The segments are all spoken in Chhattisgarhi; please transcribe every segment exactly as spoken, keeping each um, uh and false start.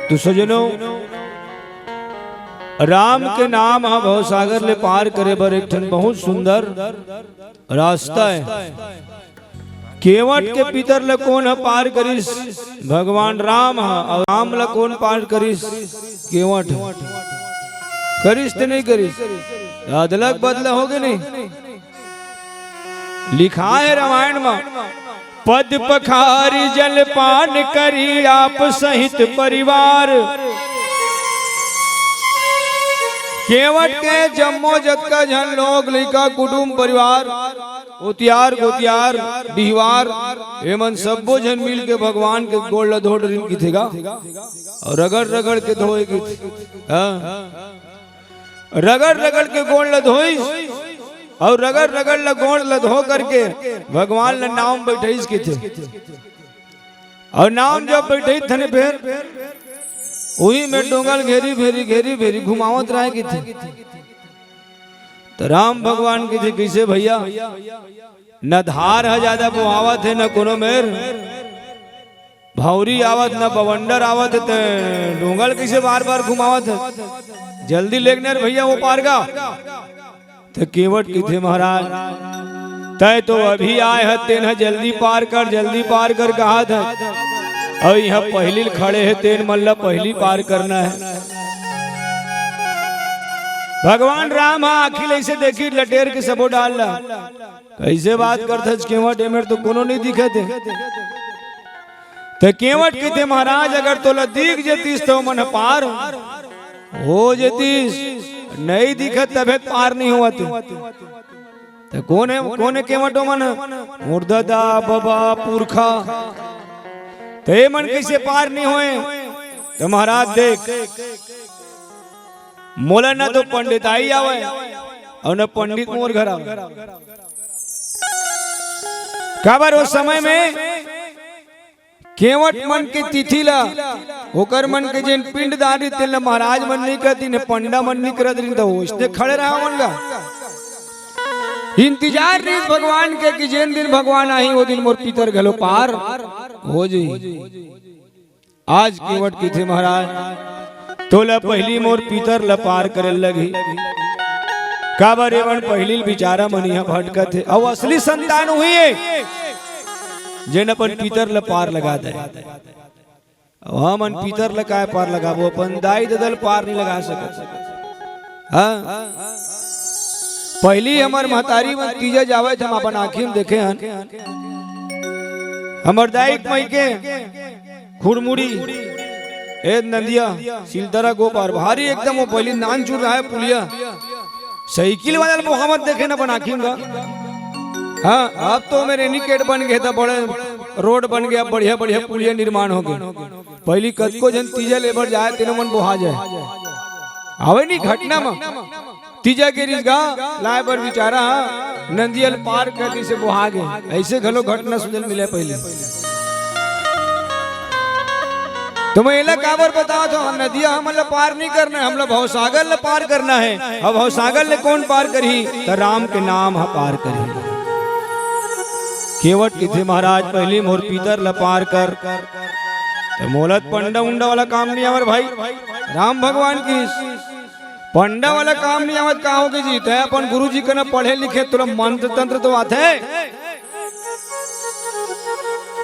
तो सजनों, राम के नाम ह भवसागर ले पार करे बर एक ठन बहुत सुंदर रास्ता हे। केवट के पितर ल कोन ह पार करिस? भगवान राम ह। अउ राम ल कोन पार करिस? केवट ह। करिस ते नहीं करिस? अदलक बदला होगे नहीं। लिखा हे रामायण म, "पद पखारी जलपान करी आप सहित परिवार।" केवट के जम्मो जतका झन लोग, लइका, कुटुम, परिवार, ओतियार, गोतियार, डिहवार, एमन सब्बो झन मिल के भगवान के गोड़ ल धो डरिन किथे गा। अउ रगड़ रगड़ के धोए किथे। हाँ। रगड़ रगड़ के गोड़ ल धोइस, अउ रगड़ रगड़ ल गोड़ ल धो करके भगवान ल नाव म बइठाइस किथे। अउ नाव म जब बइठाइस थने फेर उही में डोंगा ल घेरी भेरी, घेरी भेरी घुमावत रहय किथे। त राम भगवान किथे, "कइसे भइया, न धार ह जादा बोहावत हे, न कोनो मेर भौरी आवत, न बवंडर आवत, ते डोंगा ल कइसे बार बार घुमावत हे? जल्दी लेग न रे भइया ओ पार गा।" त केवट किथे, "महाराज, तैं तो अभी आय ह, तेन ह जल्दी पार कर, जल्दी पार कर कहत ह, अउ इहाँ पहिली ल खड़े हे, तेन मन ल पहिली पार करना हे।" भगवान राम ह आँखी ल अइसे देखिस लटेर के सबो डार ल, "कइसे बात करथस केवट, एमेर तो कोनो नइ दिखत हे।" त केवट किथे, "महाराज, अगर तोला दिख जेतिस त ओमन ह पार हो जेतिस, नइ दिखत तभे पार नइ होवत।" त कोन हे, कोन हे केवट ओमन ह? मोर ददा, बबा, पुरखा। त एमन कइसे पार नइ होय? त महाराज देख, मोला न तो पंडिताई आवय अउ न पंडित मोर घर आवय। काबर ओ समय में केवट मन के तिथि ला, ओकर मन के जेन पिंडदान रहिस, तेन ला महाराज मन नइ करत रहिन, पंडा मन नइ करत रहिन, त ओइसने खड़े रहय मन गा। इंतजार रहिस भगवान के कि जेन दिन भगवान आही, ओ दिन मोर पितर घलो पार हो जही। आज केवट किथे, "महाराज, तोला पहिली मोर पितर ल पार करे लगही।" काबर एमन पहिली ल बिचारा मन इहाँ भटकत हे, अउ असली संतान उही हे, जेन अपन पितर ल पार लगा दे। अउ हमन पितर ल काय पार लगाबो, अपन दाई ददा ल पार नइ लगा सकत। हाँ, पहिली हमर महतारी मन तीजा जावय, त हम अपन आँखी म देखे हन, हमर दाई के मइके खुड़मुड़ी, ए नंदिया, सिलतरा गोपार, भारी एकदम ओ पहिली नानचुन रहय पुलिया। साइकिल वाला ल मोहावत देखे न अपन आँखी म गा। हाँ, अब तो ओमे रेनिकेट बन गे, त बड़े रोड बन गे, अब बढ़िया बढ़िया पुलिया निर्माण होगे। पहिली कतको झन तीजा ले बर जाय, तेनो मन बोहा जाय। आवय नी घटना म, तीजा गे रिहिस गा, लाय बर बिचारा ह नंदिया ल पार कर दिस, बोहा गे। अइसे घलो घटना सुने ल मिले पहिली। त मैं एला काबर बतावत हंव, नदिया हमन ल पार नइ करना हे, हमला भवसागर ल पार करना हे। अब भवसागर ले कोन पार करही? त राम के नाम ह पार करही। केवट किथे, "महाराज, पहिली मोर पितर ल पार कर।" त मोला त पंडा उंडा वाला काम नइ आवय भाई। राम भगवान किहिस, "पंडा वाला काम नइ आवत का होगे जी? तैं अपन गुरुजी कना पढ़े लिखे, तोला मंत्र तंत्र तो आथे।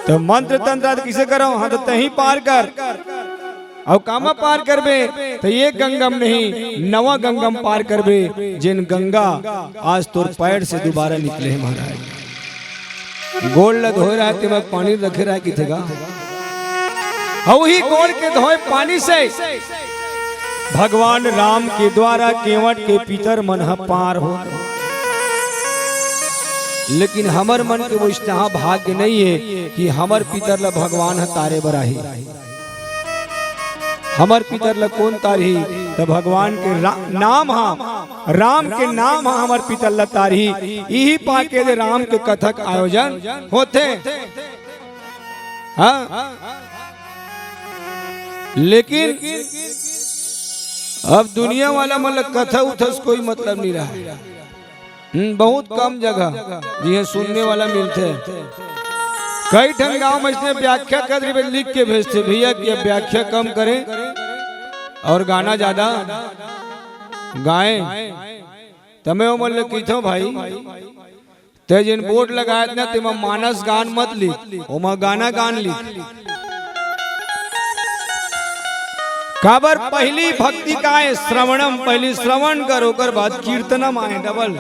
त मंत्र तंत्र आथे, कइसे करंव? हाँ, त तहीं पार कर। अउ कामा पार करबे, त एक गंगा म नहीं, नवा गंगा म पार करबे, जेन गंगा आज तोर पैर से दुबारा निकले हे महाराज।" गोड़ ल धोए रहय, तेमा पानी रखे रहय किथे गा। अउ उही गोड़ के धोए पानी से भगवान राम के द्वारा केवट के पितर मन ह पार हो। लेकिन हमर मन के वइसना भाग्य नइ हे कि हमर पितर ल भगवान ह तारे बर आही। हमर पितर ल कोन तारही? त भगवान के रा-, नाम ह, राम के नाम ह हमर पितर ल तारही। इही पाके ले राम के कथा के आयोजन होथे। हाँ, लेकिन अब दुनिया वाला मन ल कथा उथा से कोई मतलब नइ रहय। हम्म, बहुत कम जगह जिहे सुनने वाला मिलथे। कई ठन गांव में इसने व्याख्या कर रही, लिख के भेजते भैया कि अब व्याख्या कम करें और गाना ज्यादा गाएं। तमे ओमन ले कहिथों भाई, ते जेन बोर्ड लगायत ना, तेमा मानस गान मत लिख, ओमा गाना गान लिख। काबर पहली भक्ति का है श्रवणम, पहली श्रवण कर, ओकर बाद कीर्तनम आए, डबल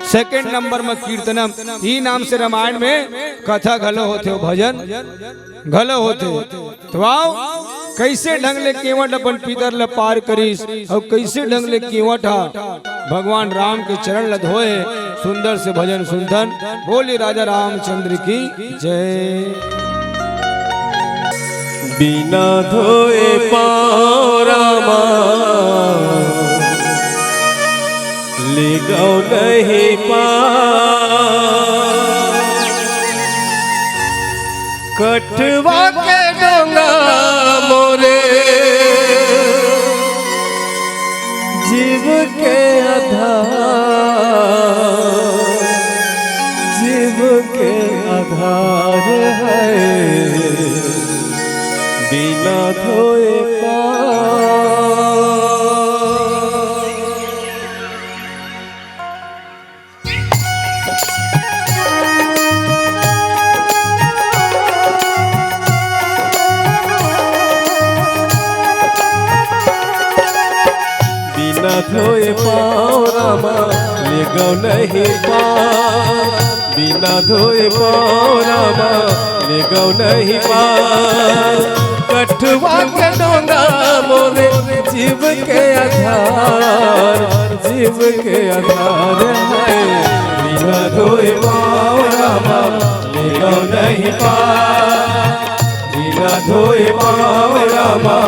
सेकंड नंबर में कीर्तनम। ई नाम से रामायण में कथा घलो होथे, भजन घलो होथे। तो आओ, कइसे ढंग ले केवट अपन पितर ल पार करिस अउ कइसे ढंग ले केवट ह भगवान राम के चरण ल धोए, सुंदर से भजन सुनथन। बोलिए राजा रामचंद्र की जय। बिना धोए पाँव रामा, लेगव नहीं पार। कठवा के डोंगा मोरे, जीव के आधार, जीव के आधार है, बिना धोए पाँव। बिना धोए पाँव रामा, लेगव नहीं पार। बिना धोए पाँव रामा, लेगव नहीं पार। कठवा के डोंगा मोरे, जीव के आधार, जीव के आधार है। बिना धोए पाँव रामा, लेगव नहीं पार। बिना धोए पाँव रामा,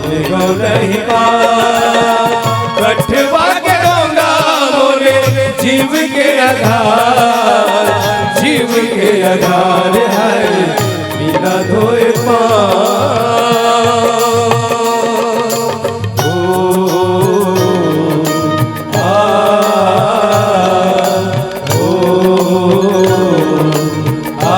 लेगव नहीं पार। कठवा के डोंगा मोरे, जीव के आधार, जीव के आधार है, बिना धोए पाँव। ओ, आ, ओ, आ।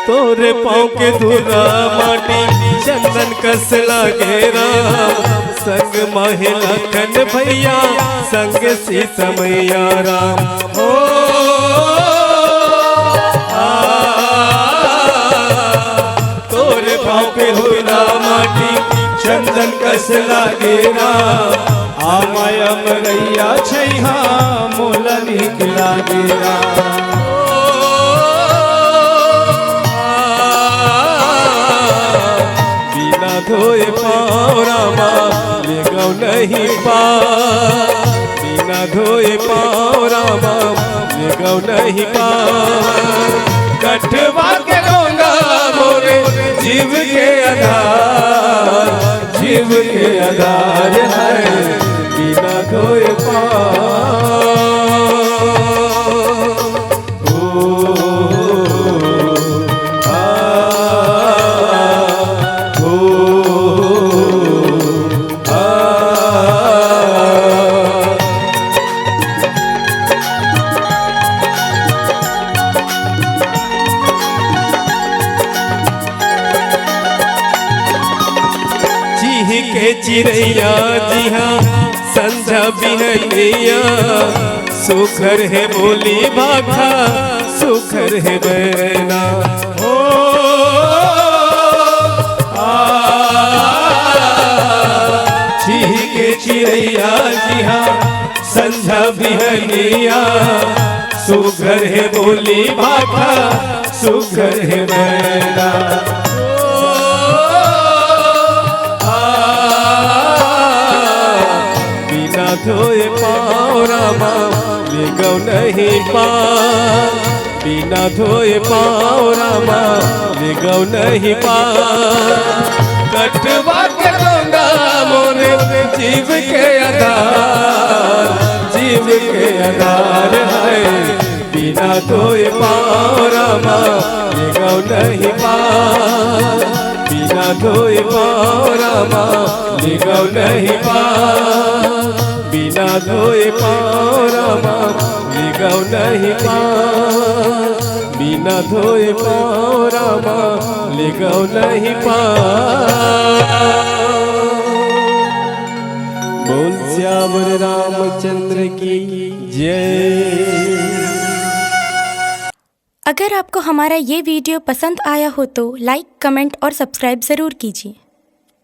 तोरे पाँव के धूरा माटी चंदन कस लागे राम, संग माहे लखन भैया, संग सीता मैया राम। ओ, आ, तोरे पाँव के धूरा माटी चंदन कस लागे राम, आमा अमरैया छइहां मोला नीक लागे राम। बिना धोए पाँव रामा, लेगव नहीं पार। बिना धोए पाँव रामा, लेगव नहीं पार। कठवा के डोंगा मोरे, जीव के आधार, जीव के आधार है, बिना धोए पाँव। ओ, आ, ओ, आ। चीह के चिरैया जिहां संझा बिहनिया, सुघर हे बोली भाखा, सुघर हे बैना। ओ, आ, चीह के चिरैया जिहां संझा बिहनिया, सुघर हे बोली भाखा, सुघर हे बैना। ओ, आ, बिना धोए पाँव रामा, लेगव नहीं पार। बिना धोए पाँव रामा, लेगव नहीं पार। कठवा के डोंगा मोरे, जीव के आधार, जीव के आधार है। बिना धोए पाँव रामा, लेगव नहीं पार। बिना धोए पाँव रामा, लेगव नहीं पार। बिना धोए पाँव रामा, लेगव नहीं पार। बिना धोए पाँव रामा, लेगव नहीं पार। बोल सियावर रामचंद्र की जय। अगर आपको हमारा ये वीडियो पसंद आया हो तो लाइक, कमेंट और सब्सक्राइब ज़रूर कीजिए।